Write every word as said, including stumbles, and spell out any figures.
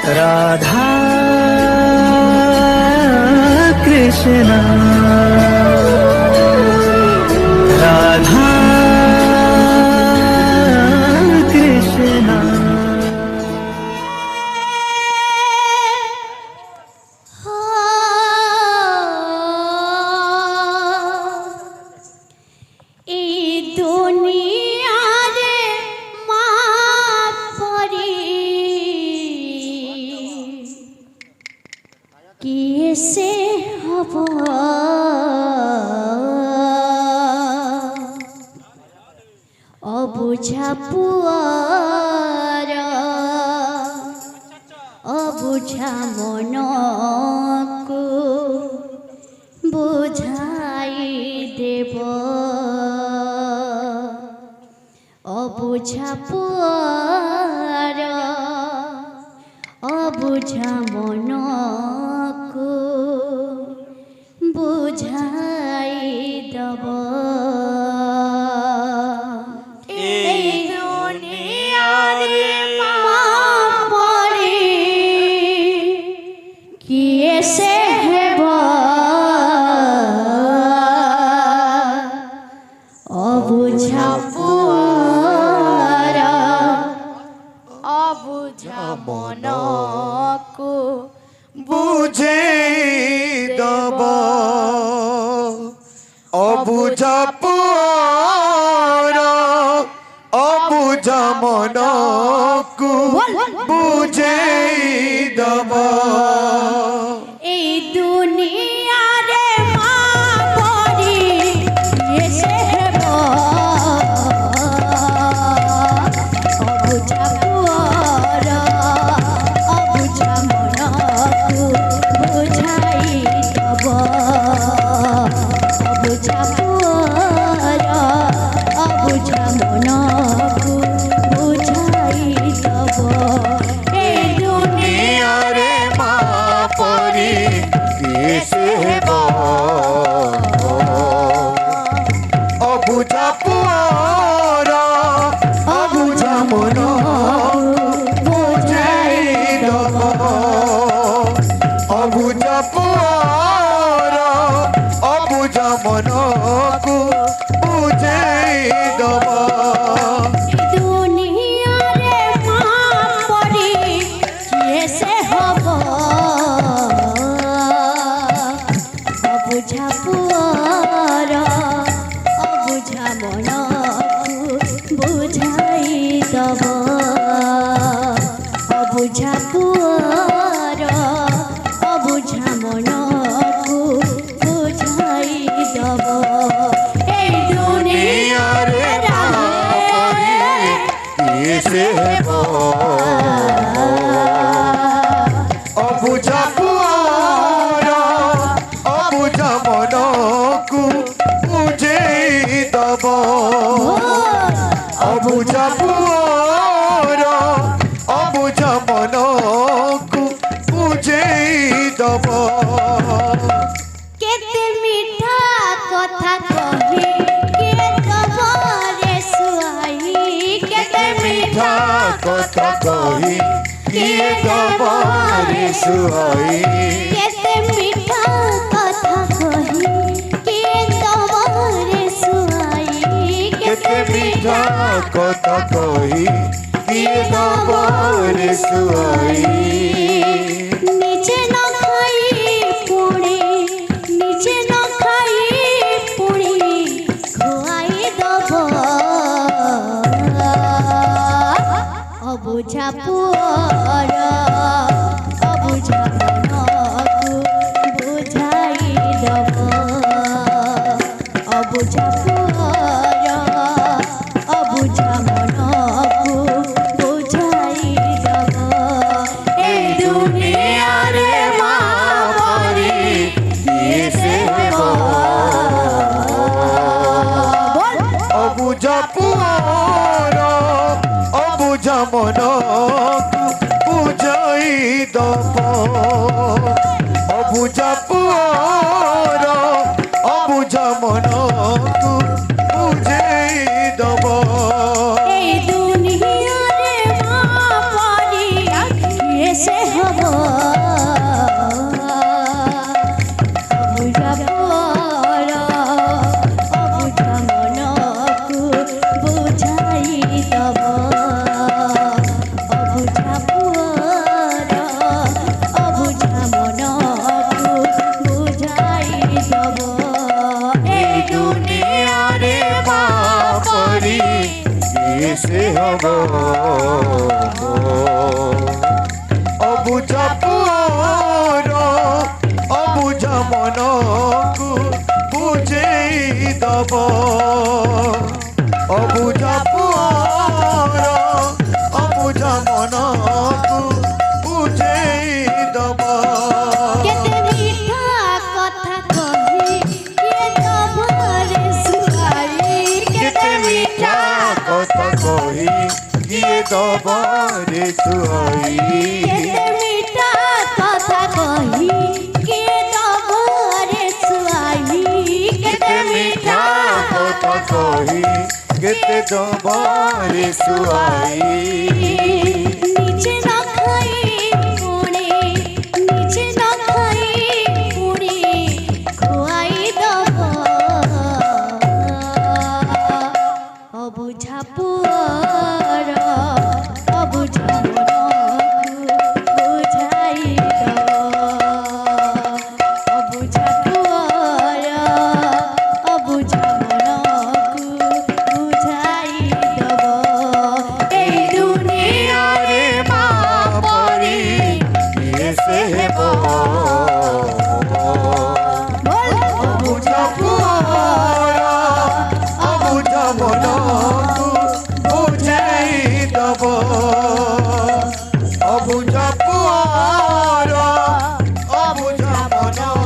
राधा कृष्णा, राधा कृष्णा। এই দুনিয়ারে মা পরি কিসে হব অবুঝা পুয়ার, অবুঝা মনকু বুঝাই দেব। অবুঝা পুয়ার, অবুঝা মনকু বুঝাই দেব। এই দুনিয়ারে মা পরি কিসে হেব অবুঝা পুয়ার, অবুঝা মনকু বুঝেই দেব। অবুঝা পুয়ার, অবুঝা মনকু বুঝেই দেব। এই দুনিয়ারে মা পরি এসে হেব অবুঝা পুয়ার, অবুঝা মনকু বুঝাই দেব। অবুঝা পুয়ার, অবুঝা মনকু বুঝাই দেব। এই দুনিয়ারে মা পরি কিসে হেব অবুঝা পুয়ার, অবুঝা মনকু বুঝাই দেব। অবুঝা পুয়ার, অবুঝা মনকু বুঝেই দেব। দুনিয়ারে মা পরি কিসে হব অবুঝা পুয়ার, অবুঝা মনকু বুঝাই দেব। অবুঝা পুয়ার, অবুঝা মনকু বুঝাই দেব। এই দুনিয়ারে মা পরি কিসে হেব অবুঝা পুয়ার, অবুঝা মনকু বুঝেই দেব। অবুঝা পুয়ার, অবুঝা মনকু বুঝেই দেব। কেতে মিঠা কথা কহি, কিয়ে দব রে সুয়াই। কেতে মিঠা কথা কহি, কিয়ে দব রে সুয়াই। কেতে মিঠা কথা কহি, কিয়ে দব রে সুয়াই। কেতে মিঠা কথা কহি, কিয়ে দব রে সুয়াই। নিজে ନ ଖାଇ ପୁଣି, ନିଜେ ନ ଖାଇ ପୁଣି ଖୁଆଇ ଦବ। ଅବୁଝା ପୁଅର ଅବୁଝା ମନକୁ ବୁଝାଇ ଦବ। ଅବୁଝା ପୁଅର ଅବୁଝା ମନକୁ ବୁଝାଇ ଦବ। ଏ ଦୁନିଆରେ ମା ପରି କିଏ ସେ ହେବ? ଅବୁଝା ପୁଅର ଅବୁଝା ମନକୁ ବୁଝାଇ ଦବ। ଅବୁଝା ପୁଅର ଅବୁଝା ମନକୁ ବୁଝେଇ ଦବ। ଏ ଦୁନିଆରେ ମା ପରି କିଏ ସେ बुझेई दबा। केते मीठा कथा कही, के दबा रे सुआई। केते मीठा कथा कही, के दबा रे सुआई। केते मीठा कथा कही, के दबा रे सुआई। केते मीठा कथा कही, केते दबा रे सुआई। निजे न खाई पुणी, निजे न खाई पुणी खुआई दबा। अबुझा पुअर, अबुझा मनकु बुझाई दबा। अबुझा पुअर, अबुझा मनकु बुझाई दबा। ए दुनिया रे मापरी, ये से हे बा। अबुझा पुअर, अबुझा मनकु बुझाई दबा। अबुझा पुअर, अबुझा मनकु